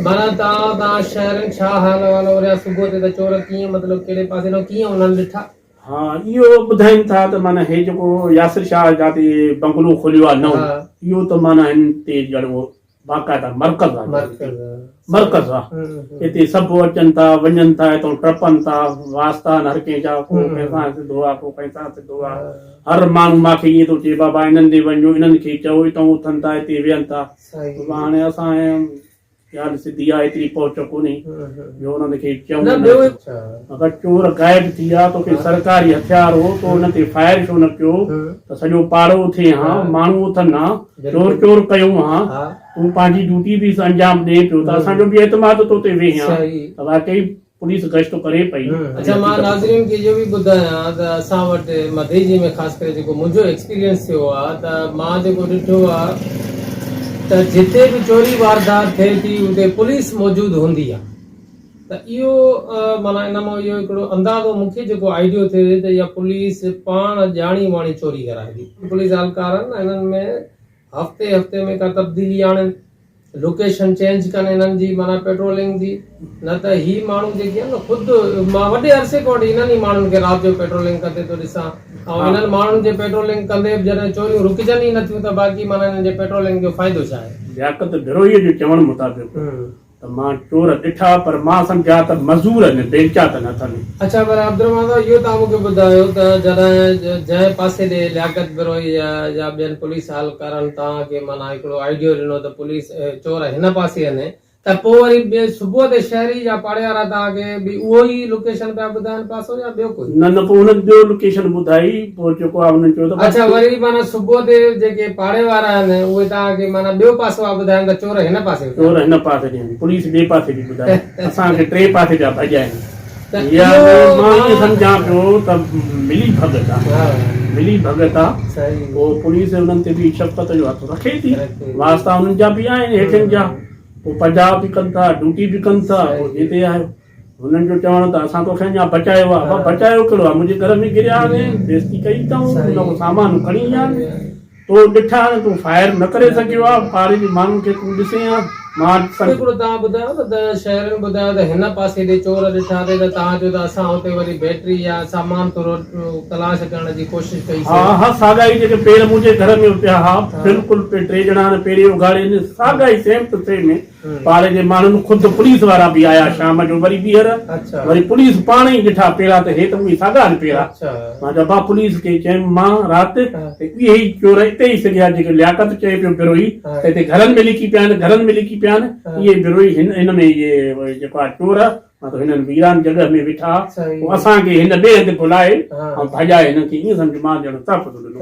معنيٰ توهان توهان شهرين ڇا حال احوال اوريا صبح تي ته چور ڪيئن مطلب ڪهڙي پاسي ڏانهن ڪيئن انهن ڏٺا. ها اهو ٻڌائين ٿا ته معنيٰ هي جيڪو ياسر شاهه جاتي بنگلو کوليو آهي نئون اهو ته معنيٰ هن تي ڄڻ اهو باقاعده مرڪز آهي مرڪز آهي هتي سڀ اچن ٿا وڃن ٿا هتان ٽپن ٿا واسطا آهن هر ڪنهن جا ڪو ڪنهن سان سڌو آهي ڪو ڪنهن سان سڌو آهي هر ماڻهو مان کي ائين ٿو چئي بابا انهن ڏي وڃو انهن کي چئو هتان اٿن ٿا هتي ويهن ٿا هاڻي اسان ڳالهه سڌي آهي ايتري پهچ ڪونهي جو انهن کي چئون اگر چور غائب ٿي ويا توکي سرڪاري هٿيار هو تو ان تي فائر ڇو نه ڪيو ته سڄو پاڙو اٿي ها ماڻهو اٿن ها چور چور ڪيون ها تون پنهنجي ڊيوٽي به انجام ڏئين پيو ته اسان جو به اعتماد تو تي ويهي ها ته واقعي پوليس گشت ڪري پئي. اڇا مان ناظرين کي اهو به ٻڌايان ته اسان وٽ مديجي ۾ خاص ڪري جيڪو منهنجو ايڪسپيرينس ٿيو آهي ته مان جيڪو ڏٺو آهي ته جتي به چوري واردات ٿئي ٿي اتي پوليس موجود هوندي آهي ته اهو معنيٰ ان مان اهو هڪڙو اندازو مون کي جيڪو آئيڊيو ٿئي ته اها پوليس پاڻ ڄاڻي واڻي چوري ڪرائي ٿي. پوليس اهلڪار آهن انهن ۾ هفتي هفتي ۾ ڪا تبديلي آڻين لوڪيشن چينج ڪن انهن جي معنيٰ پيٽرولنگ جي نه ته هي ماڻهو جيڪي آهن نه خود مان وڏي عرصي کان وٺي انهن ئي ماڻهن کي رات جو پيٽرولنگ ڪندي ٿو ڏسان ۽ انهن ماڻهن جي پيٽرولنگ ڪندي به جڏهن چوريون رڪجن ئي نٿيون ته باقي معنيٰ انهن جي پيٽرولنگ جو فائدو ڇا آهي. لياقت بروهيء جو چوڻ مطابق ته مان چور ڏٺا پر مان سمجهيا ته مزور آهن بيلچا ته نه اٿن. اڇا پر عبدالرحمان صاحب اهو توهان مون کي ٻڌايو ته جڏهن جنهن پاسي ڏي لياقت بروهي يا ٻين پوليس اهلڪارن توهان کي معنيٰ هڪڙو آئيڊيو ڏنو ته پوليس چور هن پاسي آهن ته پوء وري ٻئي صبح تي شهري يا پاڙي وارا توهان کي به اهو ئي لوڪيشن پيا ٻڌائن پاسو يا ٻيو ڪوئي؟ نه نه پوء انهن ٻيو لوڪيشن ٻڌائي پوء جيڪو آهي انهن چيو ته بس. اڇا وري معنيٰ صبح تي جيڪي پاڙي وارا آهن اهي توهان کي معنيٰ ٻيو پاسو آ ٻڌائن ته چور هن پاسي ويٺا چور هن پاسي ڏي آهن پوليس ٻئي پاسي ڏي ٻڌائي اسان کي ٽئين پاسي پيا ڀڄائن اها مان ائين سمجهان پيو ته ملي ڀڳت آ ملي ڀڳت آ پوء پوليس انهن تي به شفقت جو هٿ رکي ٿي واسطا انهن جا به آهن هيٺين جا پوء پنجاب به ڪن ٿا ڊيوٽي به ڪن ٿا پوء جتي آهيو هنن جو چوڻ ته اسان توکي اڃا بچايو آهي. ابا بچايو ڪهڙو آهي؟ منهنجي گهر ۾ گريا آهن، بيعزتي ڪئي اٿئون، ان کان سامان کڻي ويا آهن. تو ڏٺا آهن، تون فائر نه ڪري سگهيو آهي، پاڙي جي ماڻهن کي تون ڏسين ها، مان. هڪڙو توهان ٻڌايو نه ته شهرين ٻڌايو ته هن پاسي ڏي چور ڏٺا ٿي ته توهان چيو ته اسان اتي وري بيٽري يا سامان ٿورو تلاش ڪرڻ جي ڪوشش ڪئي سين. ها ها ساڳا ئي جيڪي پير منهنجي گهر ۾ پيا ها، بلڪل ٽي ڄڻا آهن پيرين اگهاڙي آهن، ساڳا ئي سيم ٽو سيم. پاڙي جي ماڻهن خود پوليس وارا به آيا شام جو وري ٻيهر وري پوليس پاڻ ئي ڏٺا پيرا ته هي ته اهي ساڳا آهن پيرا مان چيو ابا پوليس کي چيم مان رات ته اهي ئي چور اتي ئي سگهيا جيڪي لياقت چئي پيو بروهي ته هتي گهرن ۾ لڪي پيا آهن گهرن ۾ لڪي پيا آهن اهي بروهي هن هن ۾ اهي جيڪو آهي چور مان ته هنن ويران جڳهه ۾ ويٺا پوء اسان کي هن ٻئي هنڌ گهلائي ۽ ڀڄائي هنن کي ائين سمجهه مان ڄڻ تحفظ ڏنو.